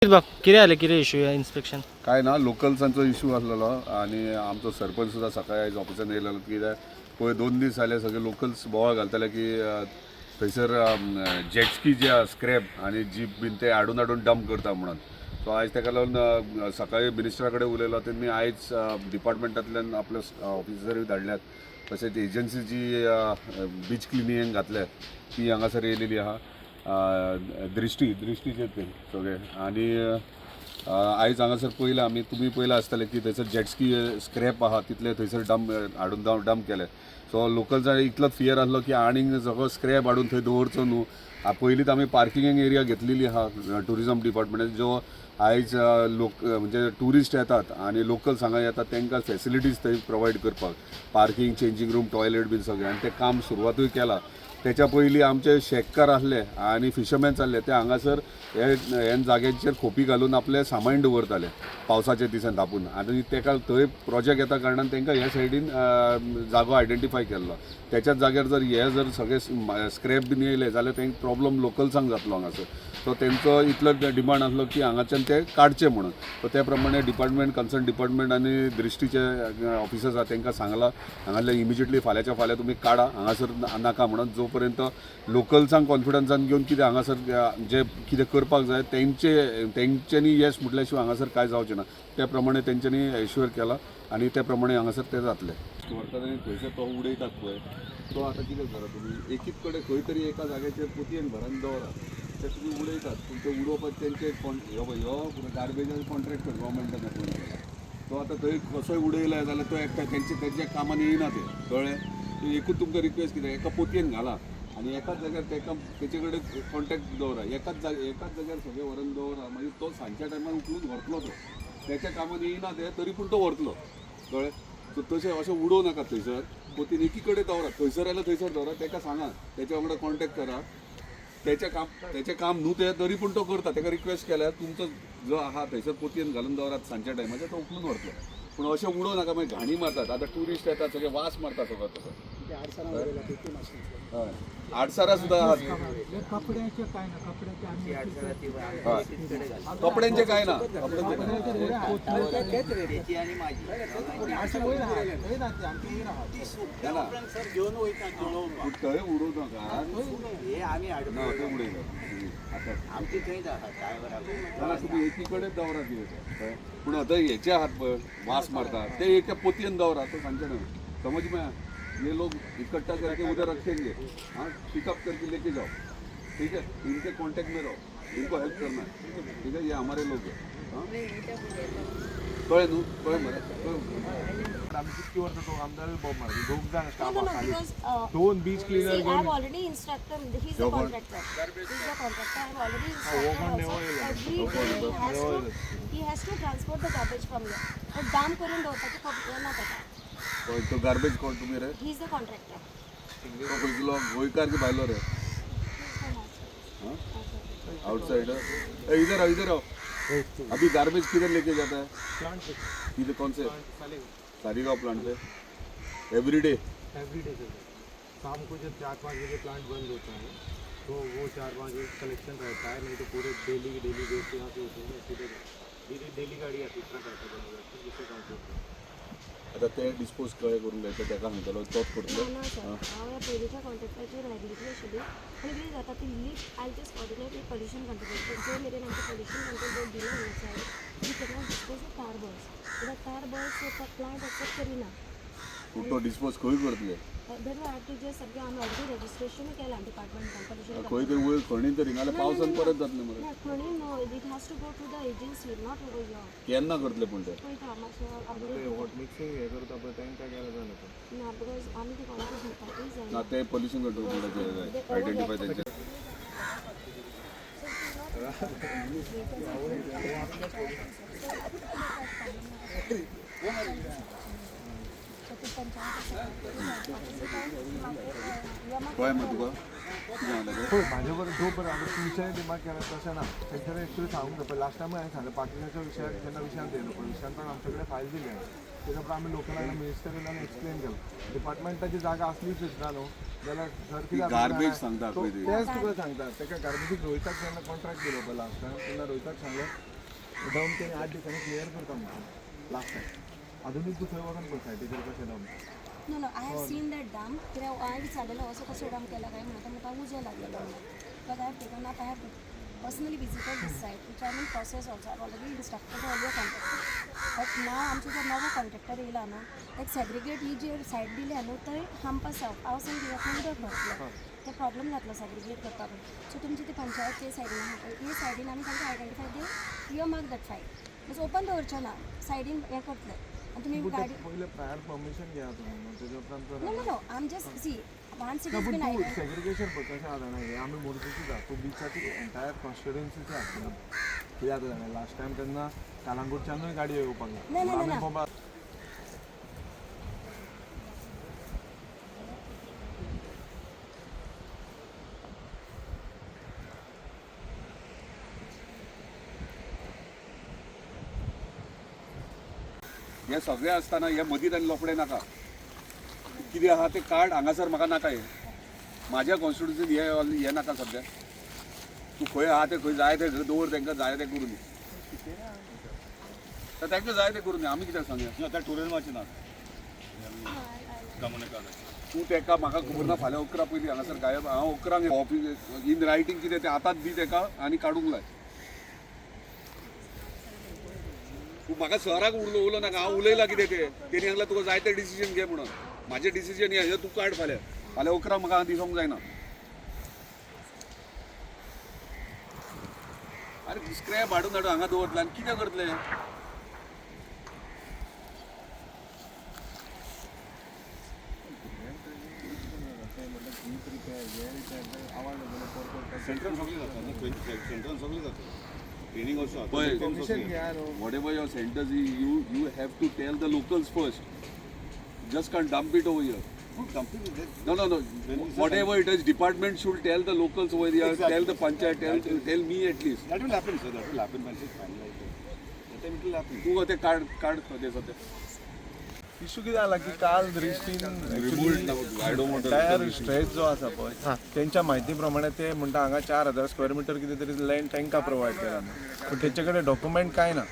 बाब, कितें जालें? कितें इशू इन्स्पेक्शन? काय ना, लोकल्सांचो इशू आसलेलो आनी आमचो सरपंच सुद्दां सकाळी आयज ऑफिसान येयलेलो. कित्याक पळय, 2 दीस जाले सगळे लोकल्स बोवाळ घालताले की थंयसर जेटस्की जे आहा, स्क्रॅप आनी जीप बीन ते हाडून हाडून डंप करता म्हणून. सो आयज ताका लागून सकाळी मिनिस्टरा कडेन उलयलो. तेणी आयज डिपार्टमेंटांतल्यान आपले ऑफिसरूय धाडल्यात. तशेंच एजन्सी जी बीच क्लिनींग घातल्या ती हांगासर येयलेली आहा, दृश्टीचे ते सगळे. आनी आयज हांगासर पयलें आमी, तुमी पयलां आसतलें की थंयसर जेटस्की स्क्रॅप आहा तितले थंयसर डंप हाडून डंप केले. सो लोकल्सांक इतलोच फियर आसलो की आनीक सगळो स्क्रॅप हाडून थंय दवरचो न्हू. पयलींच आमी पार्किंग एरिया घेतलेली आहा ट्युरिजम डिपार्टमेंटान, जो आयज लोक म्हणजे ट्युरिस्ट येतात आनी लोकल्स हांगा येतात, तांकां फेसिलिटीज थंय प्रोवायड करपाक, पार्किंग, चेंजींग रूम, टॉयलेट बीन सगळें. आनी तें काम सुरवातूय केलां. त्याच्या पयलीं आमचे शेतकार आसले आनी फिशरमॅन्स आसले, ते हांगासर हे हे जाग्याचेर खोपी घालून आपलें सामान दवरताले पावसाच्या दिसान धापून. आनी तेका थंय प्रोजेक्ट येता कारणान तांकां ह्या सायडीन जागो आयडेंटिफाय केल्लो. त्याच्याच जाग्यार जर हे जर सगळे स्क्रॅप बीन येयले जाल्यार तेंकां प्रॉब्लम लोकल्सांक जातलो हांगासर. सो तेंचो इतलो डिमांड आसलो की हांगाच्यान ते काडचे म्हणून. सो त्या प्रमाणे डिपार्टमेंट, कन्सर्न डिपार्टमेंट आनी दृश्टीचे ऑफिसर्स आहा तांकां सांगलां, हांगासरले इमिजिएटली फाल्यांच्या फाल्यां तुमी काडा, हांगासर नाका म्हणून. जो पर्यंत लोकल्सांक कॉन्फिडन्सान घेवन कितें हांगासर जे कितें करपाक जाय तेंचे तेंच्यांनी येस म्हटल्या शिवाय हांगासर कांय जावचें ना. त्या प्रमाणे तेंच्यांनी एश्युअर केलां आनी त्या प्रमाणे हांगासर तें जातलें. व्हरतात आनी थंयसर तो उडयतात पळय, तो आतां कितें करा, तुमी एकीच कडेन खंय तरी एका जाग्याचेर पोतयेन भरून दवरात. ते तुमी उडयतात, पूण ते उडोवपाक तेंचे कोण? ह्यो पळय, ह्यो गार्बेजाचो कॉन्ट्रॅक्टर गव्हर्मेंटान अपॉयंट केला. तो आतां थंय कसोय उडयले जाल्यार तो एकटा तेंचे तेंच्या कामान येयना तें, कळ्ळें? ते एकूच तुमकां रिक्वेस्ट कितें, एका पोतयेन घाला आनी एकाच जाग्यार तेका तेचे कडेन कॉन्टॅक्ट दवरा. एकाच जाग्यार सगळें व्हरून दवरा. मागीर तो सांजच्या टायमार उखलून व्हरतलो. तो तेच्या कामान येयना ते, तरी पूण तो व्हरतलो, कळ्ळें? सो तशें अशें उडोवं नाका. थंयसर पोतयेन एकी कडेन दवरा. थंयसर जाल्यार थंयसर दवरा. तेका सांगा, तेच्या वांगडा कॉन्टॅक्ट करा. तेचें काम न्हू तें, तरी पूण तो करता. तेका रिक्वेस्ट केल्यार तुमचो जो आहा थंयसर पोतयेन घालून दवरात, सांजच्या टायमाचेर तो उखलून व्हरतलो. पूण अशें उडोवं नाका, मागीर घाणी मारतात. आतां ट्युरिस्ट येतात, सगळे वास मारता सगळो तसो. हय, आडसरां सुद्दां आहात. कपड्याचे काय ना, कपड्याचे आम्ही हय, कपड्यांचें काय ना, कपड्यांचें काय. त्याची आणि माझी. अशें वयर आहा, थंय ना, ते आमचे वयर आहा. ती सुकल्या उपरांत सर घेवन वयता जळोवपाक. पूण थंय उडोवं नाका. हे आमी हाडून ना, थंय उडयता आतां. आमची थंयच आसा ड्रायव्हराक. ना, तुमी एकी कडेन दवरात कितें तें. पूण आतां हेचे आहात पळय, वास मारता, ते एका पोतयेन दवरात. तो सांगचे ना, समज में ये लोग इकट्ठा करके उधर रखेंगे. हाँ, पिकअप करके लेके जाओ, ठीक है? इनके कांटेक्ट में रहो, इनको हेल्प करना है, ठीक है? ये हमारे लोग हैं. हाँ, कळ्ळें न्हू? कळ्ळें मरे, कळ्ळें? आमी कितकी वर्सां तो आमदारूय बॉम्ब मारता, दोग जाण No, staff no, no, आसा. Because दोन beach cleaner see, I घेवन have already instructed. He's the contractor. He's the contractor. I have already instructed also. Every day he has to transport the garbage from here. But dump करून दवरपाचें खबर ना ताका. तो तो garbage कोण तुमी रे? He is the contractor. तो खंयचलो, गोंयकार की भायलो रे? He's from outside. आउटसाइडर. इधर आओ, इधर आओ. अभी गार्बेज किधर लेके जाता है? किधर, कौन से? सारीगांव प्लांट पे every day? Every day sir, शाम को जब 4-5 बजे प्लांट बंद होता है तो वो 4-5 बजे कलेक्शन रहता है, नहीं तो पूरे डेली की डेली बेस यहाँ से उठेंगे सीधे. डेली डेली गाड़ी आती है, ट्रक आता है बंद हो जाती है, जिससे काम होता है. आता ते डिस्पोज कळे करून घ्यायचं, ताका सांगतलो, तोच करतलो. ना ना सर, हांव ह्या पयलींच्या कॉन्ट्रॅक्टराचेर लायबिलिटी आशिल्ली आनी कितें जाता ती इल्ली. I just coordinate with pollution control. जो मेरेन आमचें पोल्युशन कंट्रोल बोर्ड दिना हांगासर, we cannot dispose of tar balls, कित्याक तार बॉल्स प्लांट एक्सेप्ट करिना. पूण तो डिस्पोज खंय करतले? Then I have to just सगळें आमी ऑलरेडी रजिस्ट्रेशन केलां डिपार्टमेंटान पोल्युशन. खंय तरी वयर खणी तरी, नाल्यार पावसान परत जातलें मरे. ना, खणी no, it has to go to the agency, not over here. केन्ना करतले पूण ते? पळयता मातशें. ते हॉट मिक्सिंग हे करता पळय, तांकां गेल्यार जालें पण. ना, because आमी ते कोणाकूच दिवपाकूय ना. जायना. ते पोल्युशन कंट्रोल बोर्डाचे आयडेंटिफाय तेंचे. कळ्ळें मरे तुका कितें सांगलें तें? पळय, म्हाजे बरोबर जो बरो आतां तुमचें दिमाग केलें तशें ना. तेंच्यांनी एक्चुली सांगूंक जाय. पळय, लास्ट टायमूय हांवें सांगलें, पार्किंगाच्या विशयाक जेन्ना विशयान येयलो पळय, विशयान पण आमचे कडेन फायल दिली हांवें. तेच्या उपरांत आमी लोकलांक मिनिस्टरीन एक्सप्लेन केलो. डिपार्टमेंटाची जागा आसली सुद्दां न्हू जाल्यार जर कितें डंप तेणी 8 दिसांनी क्लियर करता म्हणटा लास्ट टायम. आजुनूय तूं थंय वचून पळय सायटीचेर कशें dump. No, I have seen that dump. कित्याक हांवें विचारलेलो असो कसो डंप केला काय म्हणून, म्हाका उजो लागलेलो म्हणून. But I have taken up, I have personally visited this site, which I am in process also. I already instructed all your contractor, but now आमचो जो नवो कॉन्ट्रॅक्टर येयला न्हू, ताका सेग्रिगेट ही जी सायट दिल्या न्हू, थंय हंप आसा, पावसान कितें उदक भरतलें, ते प्रॉब्लम जातलो सेग्रिगेट करपाक. सो तुमची ती पंचायत ते सायडीन आहा पळय, हे सायडीन आमी तांकां आयडेंटिफाय दिवन you mark that side, म्हणजे ओपन दवरचें ना, सायडीन हें करतले आनी तुमी गाडी पयलें प्रायर परमिशन घेया तुमी, तेज्या उपरांत No, करा. no, no. I'm just see. Once it ना has पूण been तूं identified. सेग्रिगेशन पळय कशें आसा जाणा, हें आमी मोरजेचीच आहा, तूं बिचाची एंटायर कॉन्स्टिट्युएन्सीची आसा. कितें जाता जाणा, लास्ट टायम तेन्ना कालांगूटच्यानूय गाडयो येवपाक ना, ना, लागल्या. ना. आमी बोंबा हे सगळें आसतना हे मदींत आनी लोपडे नाका. कितें आहा तें कार्ड हांगासर म्हाका नाका. हें म्हाज्या कॉन्स्टिट्युन्सीन हे हे नाका सद्या. तूं खंय आहा तें खंय जाय तें दवर, तांकां जाय तें करूं दी. तर तांकां जाय तें करूं दी, आमी कित्याक सांगया? आतां टुरिजमाचें ना तूं तेका म्हाका खबर ना, फाल्यां 11 पयलीं हांगासर गायब. हांव 11 ऑफीस इन रायटींग कितें तें आतांच दी तेका आनी काडूंक लाय. तूं म्हाका सराक उलो उलो नाका. हांव उलयलां कितें तें, तेणी सांगलां तुका जाय तें डिसिजन घे म्हणून. म्हाजें डिसिजन हें, तूं काड फाल्यां. फाल्यां 11 म्हाका दिसोंक जायना. आरे स्क्रॅप हाडून हाडून हांगा दवरतले आनी कितें करतले? सेंट्रल सगळें जाता न्हू, सेंट्रल सगळें जाता ट्रेनींग ऑल्सो. पळय, परमिशन घेया न्हू. Whatever your centers, you have to tell the locals first. Just can't dump it over here. No, no, no. Whatever it is, department should tell the locals over here, tell the panchayat, tell me at least. That will happen sir, that will happen once it's finalised. That time it will happen. तूं ते card card दे सध्या. Issue कितें जाला की काल दृश्टीन I don't want to entire stretch जो आसा पळय, तेंच्या म्हायती प्रमाणे ते म्हणटा हांगा 4000 स्क्वेअर मिटर कितें तरी लँड तांकां प्रोवायड केला म्हणून. पूण तेंचे कडेन डॉक्युमेंट कांय ना.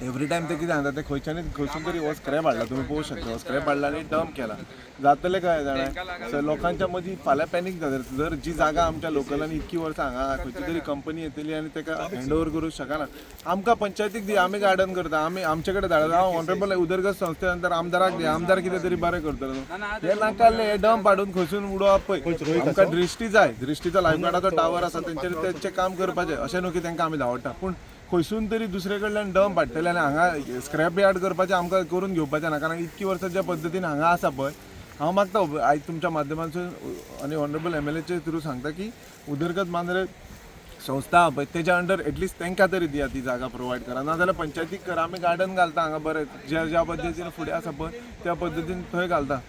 एवरी टायम ते कितें सांगता, ते खंयच्यानूच खंयसून तरी हो स्क्रॅप हाडला, तुमी पळोवंक शकता, हो स्क्रॅप हाडला आनी डंप केला. जातलें काय जाणा, सो लोकांच्या मदीं फाल्यां पॅनीक जातलें. जर जी जागा आमच्या लोकलांनी इतकी वर्सां हांगा आहा, खंयची तरी कंपनी येतली आनी ताका हँड ओवर करूंक शकना. आमकां पंचायतीक दी, आमी गार्डन करता, आमी आमचे कडेन धाडा. हांव ऑनरेबल उदरगत संस्थे नंतर आमदाराक दी, आमदार कितें तरी बरें करतलो. हे नाकाले हे डंप हाडून खंयसून उडोवप पळय. आमकां दृश्टी जाय, दृश्टीचो लायफगार्डाचो टावर आसा, तेंचेर तेंचें काम करपाचें. अशें न्हू की तांकां आमी धांवडटा, पूण खंयसून तरी दुसरे कडल्यान डंप हाडटले आनी हांगा स्क्रॅप यार्ड करपाचें आमकां करून घेवपाचें ना. कारण इतकी वर्सां ज्या पद्दतीन हांगा आसा पळय, हांव मागता आयज तुमच्या माध्यमांतसून आनी ऑनरेबल एमएलएचे थ्रू सांगता की उदरगत मांद्रे संस्था आहा पळय, तेज्या अंडर एटलिस्ट तांकां तरी दिया, ती जागा प्रोवायड करा. नाजाल्यार पंचायतीक करा, आमी गार्डन घालता हांगा बरें, ज्या ज्या पद्दतीन फुडें आसा पळय त्या पद्दतीन थंय घालता.